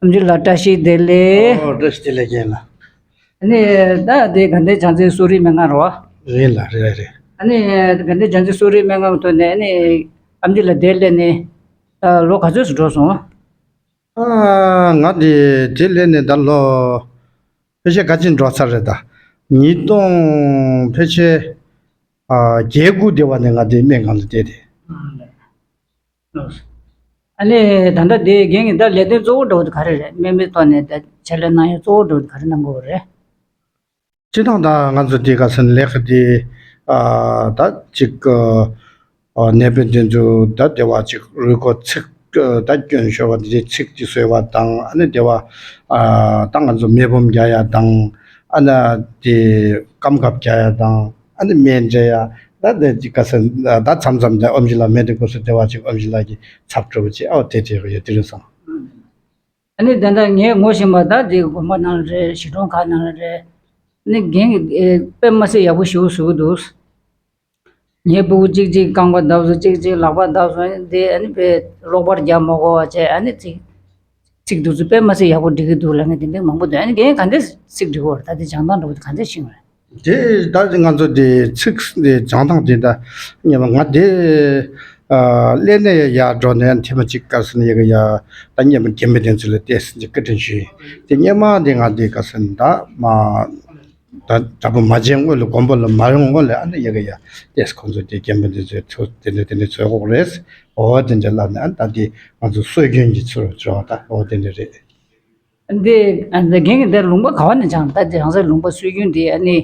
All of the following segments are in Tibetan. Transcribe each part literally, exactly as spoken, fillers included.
ཨམ་ཆི་ལགས་བཀྲ་ཤིས་བདེ་ལེགས། ཨོ་བཀྲ་ཤིས་བདེ་ལེགས་རྒན་ལགས། ཨ་ནི་ད་དེ་དགའ་ལྡན་བྱང་རྩེ་གསོ་རིག་སྨན་ཁང་རེད་བ། རེད་ལགས་རེད་རེད། ཨ་ནི་དགའ་ལྡན་བྱང་རྩེ་གསོ་རིག་སྨན་ཁང་ཐོག་ནས་ཨ་ནི་ཨམ་ཆི་ལགས་དེར་སླེབས་ནས་ད་ལོ་ག་ཚོད་ཙམ་འགྲོ་སོང་། ཨ་ང་དེ་དེར་སླེབས་ནས་ད་ལོ་ཕལ་ཆེར་དགའ་ཆེན་འགྲོ་ཚར་རེད་ད། ཉིས་སྟོང་ཕལ་ཆེར་ཨ་བརྒྱད་དགུ་དེ་བ་ནས་ང་དེ་སྨན་ཁང་དུ་བསྡད་དེ། ཨ་ནི་ད་ལྟ་དེ་རྒན་གྱི་ད་ལས་དོན་གཙོ་བོ་འདྲ་བོ་དེ་ག་རེ་རེད། སྨན་པའི་ཐོག་ནས་ད་ཕྱག་ལས་གནང་ཡ་གཙོ་བོ་འདྲ་བོ་དེ་ག་རེ་གནང་དགོས་པ་རེད། སྤྱིར་བཏང་ད་ང་ཚོ་དེ་ག་ཟེར་ན་ལས་ཀ་དེ་ཨ་ད་ཅིག་ཨ་ནད་པ་དེ་ཚོ་ད་དེ་བ་ཅིག་རུས་ཁོག་ཚིགས་ད་སྐྱོན་ཤོར་བ་དེ་ཚིགས་དེ་བཟོ་བ་དང་། ཨ་ནི་དེ་བ་ཨ་ད་ང་ཚོ་མེ་ཕོམ་རྒྱག་ཡ་དང་། ཨ་ནི་དེ་སྐམ་ཁབ་རྒྱག་ཡ་དང་། ཨ་ནི་སྨན་སྤྲད་ཡ། ད་དེ་ཅིག་ག་ཟེར་ན་ད་མཚམས་མཚམས་དེ་ཨོམ་ཆི་ལགས་མེད་དུས་སྐབས་སུ་དེ་བ་ཅིག་ཨོམ་ཆི་ལགས་ཀྱི་ཚབ་སྤྲོ་བོ་ཅིག་ཨོ་དེ་བྱེད་དགོས་ཡོད་དེ་རིང་སང་། ཨ་ནི་ད་ལྟ་ངས་ངོ་ཤེས་པ་ད་དེ་དགོན་པ་ནང་ལ་རེད། གཞིས་གྲོང་ཁག་ནང་ལ་རེད། ཨ་ནི་རྒན་གྱིས་དཔེ་མ་སྲིད་ཡག་པོ་ཞེ་པོ་བཟོ་གི་འདུག་ངའི་སྤུ་གུ་གཅིག་གཅིག་རྐང་པ་བརྡབ་སོང་། གཅིག་གཅིག་ལག་པ་བརྡབ་སོང་། དེ་ཨ་ནི་དཔེ་གློག་པར་རྒྱག་མ་དགོས་པ་བྱས། ཨ་ནི་ཚིག་ཚིག་འདི་ཚོ་དཔེ་མ་སྲིད་ཡག་པོ་འགྲིག་གི་འདུག་ལབ་མཁན་དེ་འདྲ་མང་པོ་འདུག་ཨ་ནི་རྒན་ག་འདྲས་ཚིག་འགྲིག་གི་ཡོད་རེད། ད་དེ་བྱང་ཐང་འདྲ་པོ་དེ་ག་འདྲས་ཤེས་ཀྱི་ཡོད་རེད། དེ་ད་ང་ཚོ་དེ་ཚིག་དེ་བྱང་ཐང་དེ་ད་སྙམ་པ། ང་དེ་ཨ་སླེབས་ནས་ཡར་འགྲོ་ནས་ཐེངས་མ་གཅིག་ག་ཟེར་ན་ཡ་གི་ཡ་ད་སྙམ་པ་རྒན་པ་དེ་ཚོ་ལ་བལྟས་ཟིན་གྱི་བཀའ་དྲིན་ཞུས། དེ་སྔོན་མ་དེ་ང་དེ་ག་ཟེར་ན་ད་མ། ད་གྲྭ་པ་མ་བྱོན་སྔོན་ལ་དགོན་པ་ལ་མ་ཡོང་སྔོན་ལ་ཨ་ནི་ཡ་གི་ཡ་ཏེས་ཁོང་ཚོ་དེ་རྒན་པ་འདི་ཚོས་ཚུར་དེ་འདྲ་དེ་འདྲ་བཟོ་དགོས་རེད། འོ་དེ་འདྲ་ལབ་ནས་ཨ་ནི་ད་དེ་ང་ཚོ་སྲོལ་རྒྱུན་གྱི་ཚུར་འབྱོར་བ་ད་འོ་དེ་འདྲ་རེད། འདི་ཨ་འདི་རྒན་གྱི་འདིར་ལུང་པ་ག་བ་ནས་སྦྱངས། ད་དེ་རང་སའི་ལུང་པ་སྲོལ་རྒྱུན་དེ་ཨ་ནི་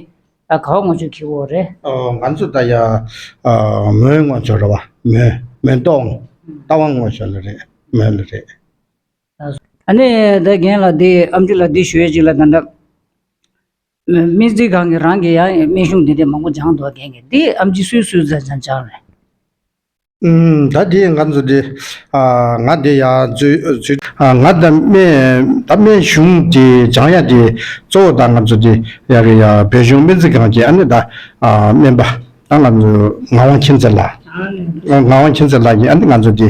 ད་ག་བ་ངོས་ཕྱོགས་འཁྱེར་ཡོད་རེད། ཨོ་ང་ཚོ་ད་ཡ་ཨ་མོན་ངོས་ཕྱོགས་རེད་བ། མོན་མོན་ཏོང་རྟ་དབང་ངོས་ཕྱོགས་ལ་རེད། མོན་ལ་རེད། ཨ་ནི་ད་རྒན་ལགས་འདི་ཨམ་ཆི་ལགས་འདི་ཞུ་ཡས་ཅིག་ལ་ད་ལྟ། སྨན་རྩིས་ཁང་གི་རང་གི་ཡང་སྨན་གཞུང་འདི་འདྲ་མང་པོ་སྦྱངས་འདུག་རྒན་གྱིས་འདི་ཨམ་ཆི་སུས་སུས་ཙམ་ཙམ་སྦྱངས་རེད། ཨུམ། ད་འདི་ང་ཚོ་འདི་ཨ་ང་འདི་ཡ་ཚུ་ཚུ་ཨ་ང་ད་སྨན་ད་སྨན་གཞུང་འདི་སྦྱང་ཡ་འདི་གཙོ་བོ་ད་ང་ཚོ་འདི་ཡ་གི་ཡ་བོད་གཞུང་སྨན་རྩིས་ཁང་གི་ཨ་ནི་ད་ཨ་སྨན་པ་ད་ང་ཚོ་ངག་དབང་མཁྱེན་བརྩེ་ལགས། ངག་དབང་མཁྱེན་བརྩེ་ལགས་ཀྱིས་ཨ་ནི་ང་ཚོ་འདི་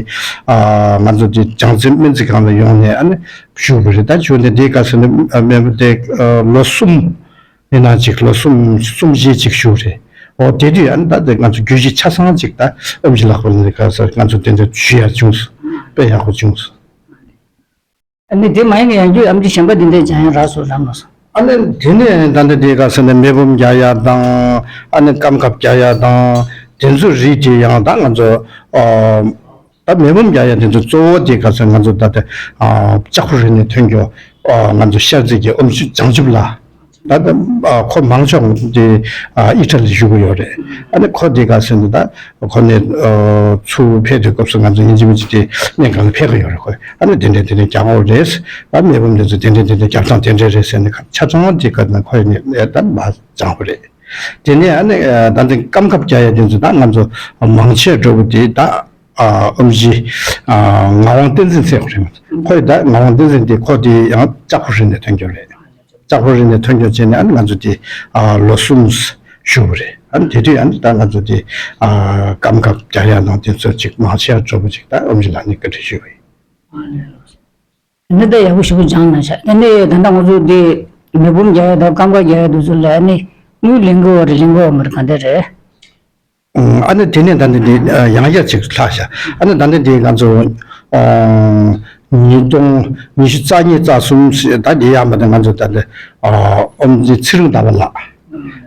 ཨ་ང་ཚོ་འདི་སྦྱང་རྩིས་སྨན་རྩིས་ཁང་ལ་ཡོང་ནས་ཨ་ནི་བཞུགས་པ་རེད། ད་བཞུགས་ནས་འདི་ག་ཟེར་ན་སྨན་པ་དེ་ལོ་གསུམ། ཡིན་ན་ཅིག་ལོ་གསུམ་གསུམ་བཞི་ཅིག་བཞུགས་རེད། འོ་དེ་དུས་ཨ་ནི་ད་དེ་ང་ཚོ་རྒྱུད་བཞི་ཆ་ཚང་ཅིག་ད་ཨེམ་ཆི་ལགས་ཁོ་ནས་ག་ས་ང་ཚོ་དེ་འདྲ་ཞུ་ཡ་བྱུང་སོང་། དཔེ་ཡག་པོ་བྱུང་སོང་། ཨ་ནི་དེ་མ་ཡིན་ན་ཡང་རྒྱུད་ཨེམ་ཆི་གཞན་པ་དེ་འདྲས་སྦྱང་ཡ་རག་སོང་ལབ་མ་སོང་། ཨ་ནི་དེ་ནས་ད་ལྟ་དེ་ག་ས་ནས་མེ་ཕོམ་རྒྱག་ཡ་དང་ཨ་ནི་སྐམ་ཁབ་རྒྱག་ཡ་དང་དེ་ཚོ་རིགས་དེ་ཡང་ད་ང་ཚོ་ཨ། ད་མེ་ཕོམ་རྒྱག་ཡ་དེ་ཚོ་གཙོ་བོ་དེ་ག་ཚོད་ང་ཚོ་ད་ལྟ་ཨ་ལྕགས་ཕོ་རི་ནས་ཐོན་རྒྱུ་ཨ་ང་ཚོ་ཤར་རྩེ་གི་ཨོམ་ཆི་བྱང་ཆུབ་ལགས། ད་ལྟ་ཨ་ཁོ་མང་ཤོས་དེ་ཨ་ཨི་ཊ་ལི་བཞུགས་ཀྱི་ཡོད་རེད། ཨ་ནི་ཁོ་དེ་ག་ཚོད་ད་ཁོ་ནས་ཨ་ཚུར་ཕེབས་དུས་སྐབས་སུ་ང་ཚོ་ཡིན་གཅིག་མིན་གཅིག་དེ་སྨན་ཁང་ལ་ཕེབས་ཀྱི་ཡོད་རེད། ཁོ་ཨ་ནི་དེ་འདྲས་དེ་འདྲས་རྒྱག་དགོས་རེད། ད་མེ་ཕོམ་དེ་ཚོ་དེ་འདྲས་དེ་འདྲས་རྒྱབ་སྟངས་དེ་འདྲས་རེད་ཟེར་ནས་ཆ་ཚང་དེ་ག་ནས་ཁོ་ནས་ད་མ་སྦྱངས་པ་རེད། དེ་ནས་ཨ་ནི་ད་ལྟ་སྐམ་ཁབ་རྒྱག་ཡ་དེ་ཚོ་ད་ང་ཚོ་མང་ཆེ་འགྲོ་བ་དེ་ད་ཨ་ཨོམ་ཆི་ཨ་ངག་དབང་བསྟན་འཛིན་ཟེར་བ་རེད། ཁོས་ད་ངག་དབང་བསྟན་འཛིན་དེ་ཁོ་དེ་ཡང་ལྕགས་ཕོ་རི་ནས་ཐོན་རྒྱུ་རེད། ལྕགས་ཕོ་རི་ནས་ཐོན་རྒྱུ་བྱས་ནས་ཨ་ནི་ང་ཚོ་དེ་ཨ་ལོ་གསུམ་བཞུགས་པ་རེད། ཨ་ནི་དེ་དུས་ཨ་ནི་ད་ང་ཚོ་དེ་ཨ་སྐམ་ཁབ་རྒྱག་ཡ་དང་དེ་ཚོ་ཅིག་མང་ཆེ་བ་འགྲོ་བ་ཅིག་ད་ཨོམ་ཆི་ལགས་ནས་བཀའ་འདྲི་ཞུས་པ་ཡིན། ནི་ད་ཡག་པོ་ཞེ་པོ་སྦྱངས་གནང་ཤག་དེ་ནས་ད་ལྟ་ང་ཚོ་འདི་མེ་ཕོམ་རྒྱག་ཡ་དང་སྐམ་ཁབ་རྒྱག་ཡ་དེ་ཚོ་ལ་ནི་དངུལ་ལེན་དགོས་པ་རེད། ལེན་དགོས་པ་མ་རེད། ག་འདྲ་རེད། ཨ་ནི་དེ་ནས་ད་ནི་འདི་ཡང་བསྐྱར་ཅིག་ལྷག་ཤག་ཨ་ནི་ད་ནི་འདི་ང་ཚོ་ཉིས་སྟོང་ཉི་ཤུ་རྩ་གཉིས་རྩ་གསུམ་ད་འདི་ཡག་མ་ད་ང་ཚོ་ད་ནི་ཨོམ་ཆི་ཚེ་རིང་ཟླ་བ་ལགས།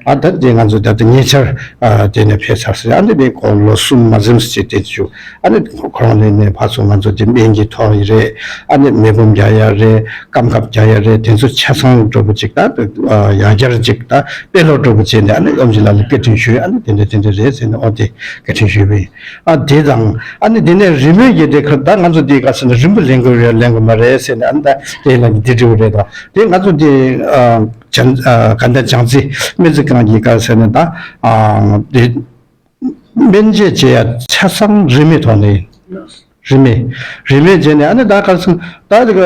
ཨ་ད་དེ་ང་ཚོ་ད་ལྟ་ཉེ་ཆར་ཨ་དེ་ནས་ཕེབས་ཚར་ཟེར། ཨ་ནི་དེ་ཁོང་ལོ་གསུམ་མ་ཟིན་ཅིག་དེ་བྱུང་། ཨ་ནི་ཁོ་རང་ནས་ནས་ཕར་ཚུར་ང་ཚོ་དེ་སྨན་གྱི་ཐོག་ཡི་རེད། ཨ་ནི་མེ་ཕོམ་རྒྱག་ཡ་རེད། སྐམ་ཁབ་རྒྱག་ཡ་རེད། དེ་ཚོ་ཆ་ཚང་འགྲོ་བུ་ཅིག་ད་ཨ་ཡང་བསྐྱར་ཅིག་ད་དཔེ་ཀློག་འགྲོ་བུ་བྱས་ནས་ཨ་ནི་ཨོམ་ཆི་ལགས་ལ་བཀའ་དྲིན་ཞུས། ཨ་ནི་དེ་འདྲ་དེ་འདྲ་རེད་ཟེར་ནས་ཨོ་དེ་བཀའ་དྲིན་ཞུས་པ་ཡིན། ཨ་དེ་དང་ཨ་ནི་དེ་ནས་རིན་མེད་ཀྱི་དེ་ཁ་ད་ང་ཚོ་དེ་ག་ཟེར་ན་རིན་པ་ལེན་དགོས་རེད་ལེན་དགོས་མ་རེད་ཟེར་ནས་ཨ་ནི་ད་དེ་ལ་ནི་དེ་འདྲ་བོ་རེད་དོ། དེ་ང་ཚོ་དེ་ཨ། བྱང་ཨ་ག་འདྲ་བྱང་རྩེ་སྨན་རྩིས་ཁང་གི་ག་ཟེར་ན་ད་ཨ་དེ་སྨན་བཅོས་བྱེད་ཡ་ཆ་ཚང་རིན་མེད་ཐོག་ནས་ཡིན། རིན་མེད་རིན་མེད་བྱས་ནས་ཨ་ནི་ད་ག་ཟེར་ད་དེ་ག་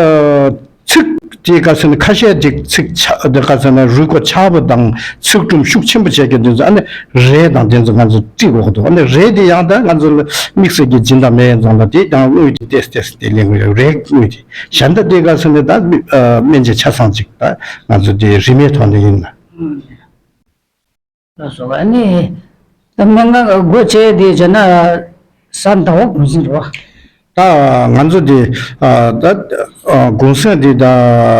ཚིགས་ དེའི་སྐབས་སུ་ནི་ཁ་ཤས་ཅིག་ཚིག་ཆ་དེ་སྐབས་སུ་ནི་རུས་ཀོ་ཆག་པོ་དང་ཚིག་གྲུམ་ཤུགས་ཆེན་པོ་བྱས་ཀྱི་དེ་ཚོ་ཨ་ནི་རས་དང་དེ་ཚོ་ང་ཚོ་དཀྲིས་དགོས་ཀྱི་འདུག་ཨ་ནི་རས་དེ་ཡང་ད་ང་ཚོ་ལ་དམིགས་བསལ་གྱི་སྦྱིན་བདག་མེད་ཙང་ལ་དེ་ཡང་དངུལ་དེ་ཏེས་ཏེས་དེ་ལེན་དགོས་ཡོད་རས་དངུལ་དེ་གཞན་དག་དེའི་སྐབས་སུ་ནི་ད་སྨན་དཔྱད་ཆ་ཚང་ཅིག་ད་ང་ཚོ་དེ་རིན་མེད་ཐོག་ནས་ཡིན་ན། ལགས་སོ། ཨ་ནི་ད་སྨན་ཁང་སྒོ་ཕྱེ་དེ་བྱས་ན་གཟའ་ཟླ་བ་གུང་སེང་རེད་བ། ད་ང་ཚོ་དེ་ཨ་ད་ཨ་གུང་སེང་དེ་ད་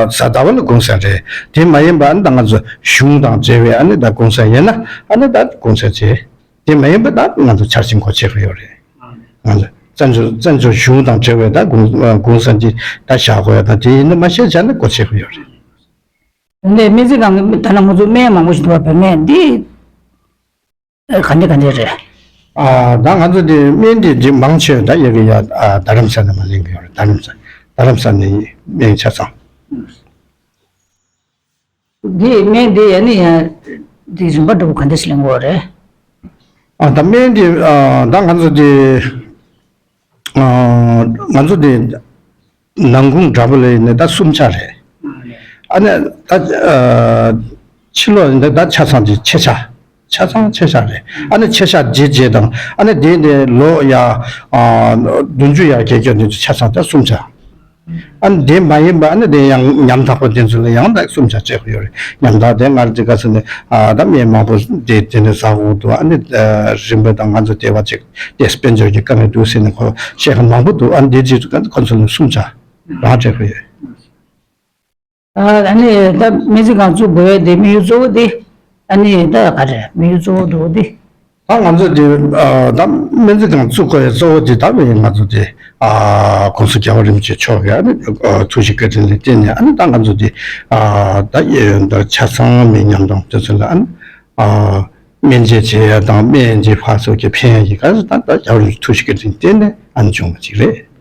གཟའ་ཟླ་བ་ལ་གུང་སེང་རེད། དེ་མ་ཡིན་པ་ཨ་ནི་ད་ང་ཚོ་གཞུང་དང་འབྲེལ་བའི་ཨ་ནི་ད་གུང་སེང་ཡིན་ན་ཨ་ནི་ད་གུང་སེང་བྱེད། དེ་མ་ཡིན་པ་ད་ང་ཚོ་འཆར་ཅན་སྒོ་ཕྱེ་གི་ཡོད་རེད། ང་ཚོ་བཙན་བྱོལ་བཙན་བྱོལ་གཞུང་དང་འབྲེལ་བའི་ད་གུང་ཨ་གུང་སེང་དེ་ད་བཞག་དགོས་ཡ་ད་དེ་ཡིན་ན་མ་ཤེས་བྱས་ན་སྒོ་ཕྱེ་གི་ཡོད་རེད། དེ་ནས་སྨན་རྩིས་ཁང་གི་ད་ནང་ང་ཚོ་སྨན་མང་པོ་ཞིག་འདུག་བ། བོད་སྨན་འདི་ཨ་ག་འདྲ་ག་འདྲ་རེད། ཨ་ད་ང་ཚོ་འདི་སྨན་འདི་འདི་མང་ཆེ་བ་ད་ཡ་གི་ཡ་ཨ་རྡ་རམ་ས་ནས་མར་ལེན་གི་ཡོད་རེད། རྡ་རམ་ས་རྡ་རམ་ས་ནས་སྨན་ཆ་ཚང་། འདི་སྨན་འདི་ཡ་ནི་ཡ་འདི་རིན་པ་འདྲ་པོ་ག་འདྲ་ཞིག་ལེན་དགོས་རེད། ཨ་ད་སྨན་འདི་ཨ་ད་ང་ཚོ་འདི་ཨ་ང་ཚོ་འདི་ནང་ཁུངས་འདྲ་པོ་ལ་ཡིན་ན་ད་གསུམ་ཆ་རེད། ཨ་ནི་ད་ཨ་ཕྱི་ལོགས་ཡིན་ན་ད་ཆ་ཚང་གི་ཕྱེད་ཆ། ཆ་ཚང་ཕྱེད་ཆ་རེད། ཨ་ནི་ཕྱེད་ཆ་རྗེས་རྗེས་དང་ཨ་ནི་དེ་ནས་ལོ་ཡ་ཨ་བདུན་ཅུ་ཡར་རྒྱས་སྐྱོར་འདི་ཚོ་ཆ་ཚང་ད་གསུམ་ཆ། ཨ་ནི་དེ་མ་ཡིན་པ་ཨ་ནི་དེ་ཡང་ཉམ་ཐག་པ་དེ་ཚོ་ལ་ཡང་ད་གསུམ་ཆ་སྤྲད་དགོས་ཡོད་རེད། ཉམ་ཐག་དེ་སྔར་དེ་ག་ཚོད་ནས་ཨ་ད་སྨན་མང་པོ་དེ་དེ་ནས་ཟ་དགོས་འདུག་ཨ་ནི་ཨ་རིན་པ་དང་ང་ཚོ་དེ་བ་ཅིག་དེ་དཔལ་འབྱོར་གྱི་དཀའ་ངལ་འདུག་ཟེར་ནས་ཁོ་བཤད་མཁན་མང་པོ་འདུག་ཨ་ནི་དེ་རྗེས་སུ་ཁོ་ཚོ་ལ་གསུམ་ཆ་རང་སྤྲད་དགོས་ཡོད། ཨ་ནི་ད་སྨན་རྩིས་ཁང་བཙུགས་དགོས་ཡ་དེ་དམིགས་ཡུལ་གཙོ་བོ་དེ་ཨ་ནི་ད་ག་རེ་དམིགས་ཡུལ་གཙོ་བོ་འདུག་དེ། ད་ང་ཚོ་དེ་ཨ་ད་སྨན་རྩིས་ཁང་བཙུགས་དགོས་ཡ་གཙོ་བོ་དེ་ད་ང་ཚོ་དེ་ཨ་༸གོང་ས་༸རྒྱལ་བ་རིན་པོ་ཆེ་མཆོག་གི་ཨ་ནི་ཨ་ཐུགས་བཞེད་བཀའ་དྲིན་ལ་བརྟེན་ནས་ཨ་ནི་ད་ང་ཚོ་དེ་ཨ་ད་ཡ་ད་ཆ་ཚང་མི་ཉམས་དང་དེ་ཚོ་ལ་ཨ་ནི་ཨ་སྨན་བཅོས་བྱེད་ཡ་དང་སྨན་གྱི་ཕར་ཚུར་གྱི་ཕན་ཡ་གི་ག་རེ་ད་ད་རྒྱལ་བ་རིན་པོ་ཆེ་ཐུགས་བཞེད་བཀའ་དྲིན་བརྟེན་ནས་ཨ་ནི་བྱུང་བ་ཅིག་རེད།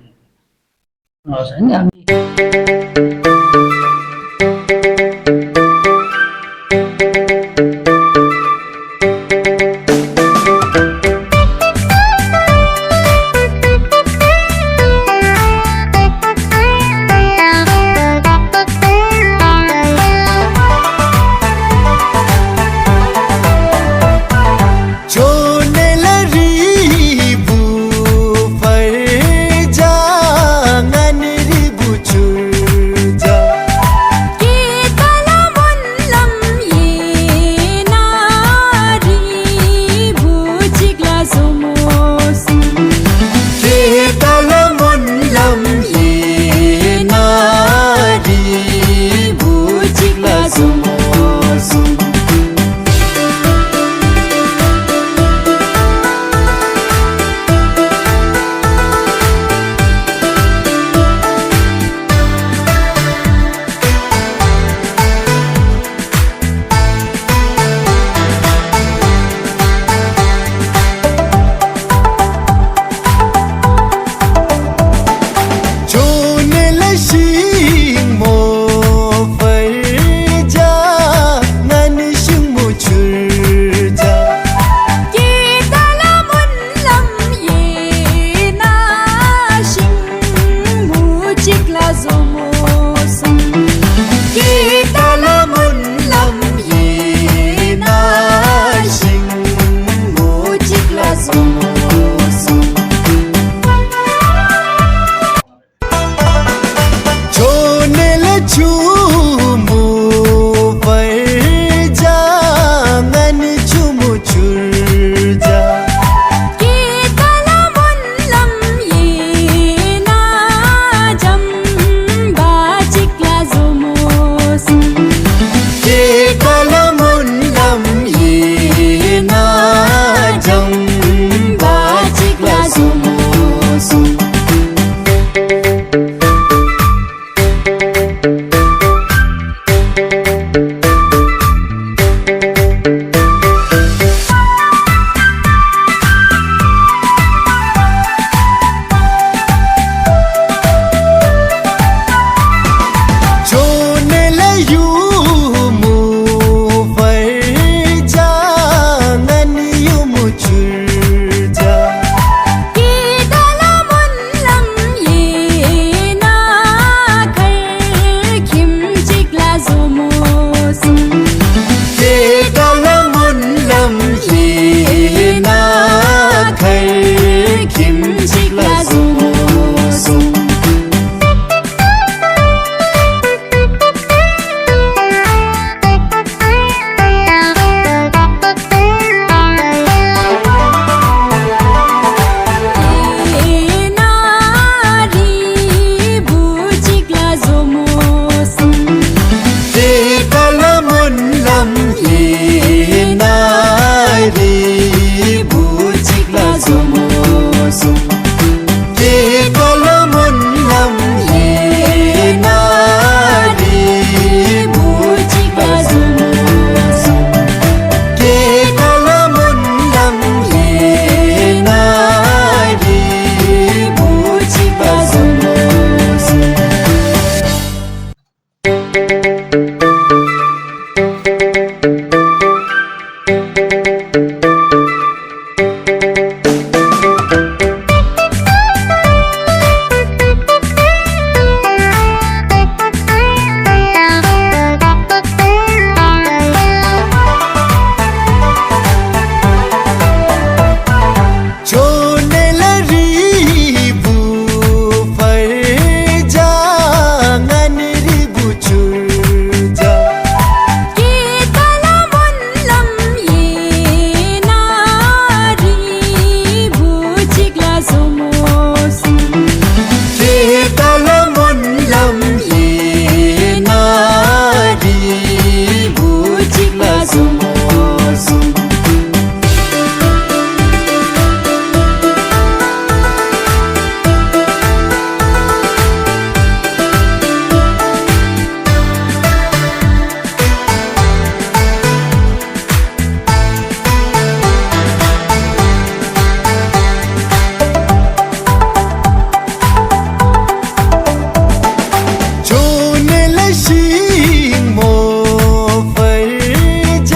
བཟོ་མོ་གསུམ། དེ་ཀ་ལ་སྨོན་ལམ་ཡིན་ན་རིལ་བུ་གཅིག་ལ་བཟོ་མོ་གསུམ། དེ་ཀ་ལ་སྨོན་ལམ་ཡིན་ན་རིལ་བུ་གཅིག་ལ་བཟོ་མོ་གསུམ། དེ་ཀ་ལ་སྨོན་ལམ་ཡིན་ན་རིལ་བུ་གཅིག་ལ་བཟོ་མོ་གསུམ། ཆོ་ནེ་ལ་རི་བུ་ཕར་ཇ། ང་ནི་རི་བུ་ཆུར་ཇ། ཀེ་ཏ་ལ་སྨོན་ལམ་ཡིན་ན་རི་བུ་གཅིག་ལ་བཟོ་མོ་གསུམ། ཀེ་ཏ་ལ་སྨོན་ལམ་ཡིན་ན་རི་བུ་གཅིག་ལ་བཟོ་མོ་གསུམ། ཆོ་ནེ་ལ་ཤིང་མོ་ཕར་ཇ།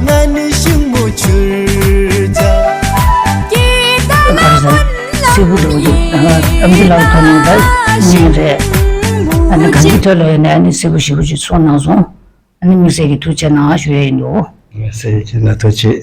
ང་ནི་ཤིང་མོ་ཆུར་ཇ། ཀེ་ཏ་ལ་སྨོན་ལམ་སེར་པོ་འདྲ་བོ་འདུག་ཨ་ཨམ་ཆི་ལགས་ཐོག་ནས་ད་ཉན་རེད། ཨ་ནི་གང་གི་ཐོག་ལ་ཡོད་ནས་ཨ་ནི་སེར་པོ་ཞེ་པོ་ཅིག་ཚོར་གནང་སོང་། ཨ་ནི་དམིགས་བསལ་གྱི་ཐུགས་རྗེ་གནང་ཞུ་ཡ་ཡིན་འདུག་དམིགས་བསལ་གྱི་ན་ཐུགས་རྗེ།